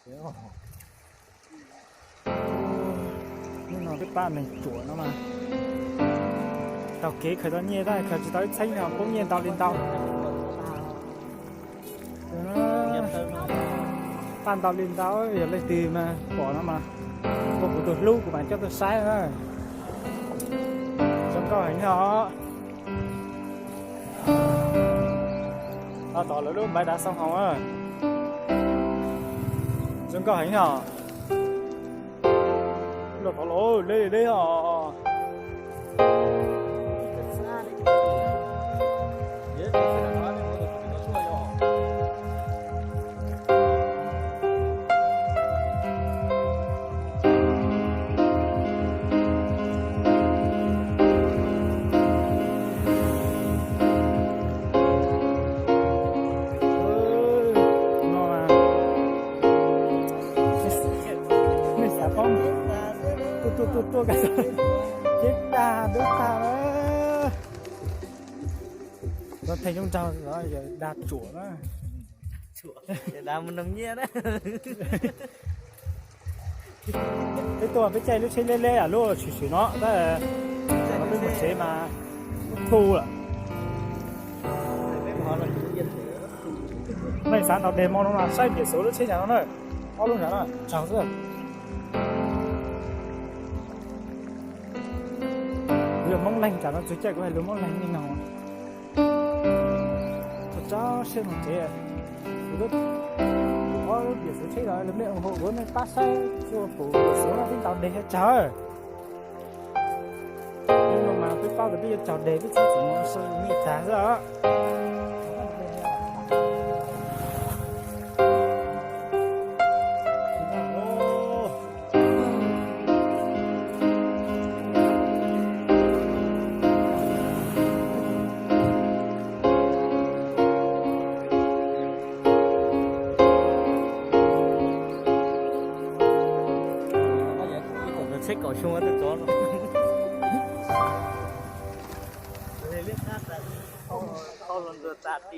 Hnub no peb pab neeg ruam no mas taug kev khaws tau nyiaj tab khaws tsis tau ib txheeb no poob nyiaj ntau li ntau. Pab ntau li ntau, yog leej twg mas pom no mas ua kuv tus hlub kuv mam coj tuaj saib na. Zoo nkauj heev os. Tab tom lawv lub npaiv dav xoo haus na. Zoo nkauj heev os. Los thov los leb leb os. Nej xav paub tuaj tuaj tuaj tuaj, ceb tag dub tag lawm. Tuaj theej zoo nraug los yog dag tsuam na. Dag mus nrog nyiaj na. Peb tuaj peb caij lub tsheb leb leb lub tshwm sim no tab peb mus tsev mas ub thu lawm. Nej xav ntaus deg mo no mas saib npiam xuv lub tsheb cas no na. Ob lub nram no tsaug xwb. Kuv yog Hmoob Leeg, tsam no txug caij kuv hais lus Hmoob Leeg li no. Tso tso siab mus tsev. Kuv lub, kuv ob lub npiam xuv tsheb los lawv mej ua hauv kuv mej pab saib txua pum npiam xuv no twb ntaus deg thiab tsawg. Hnub no mas peb paub tias peb yuav tsaug deg peb txhob txwm mus so nyiaj tag xwb os. Tsheb kaum xyoo tej tsov no.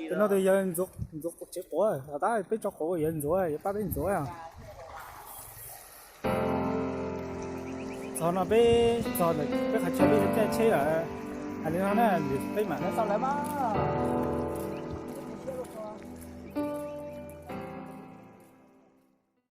Tus no tus yawg ntxuav tsev quav, tab peb tso quav yawg ntxuav, yawg pab peb ntxuav. Txog no peb txog ntawm peb qhov chaw peb yuav caij tsheb lawm. Hais li no na, peb mam li tau lawm mas.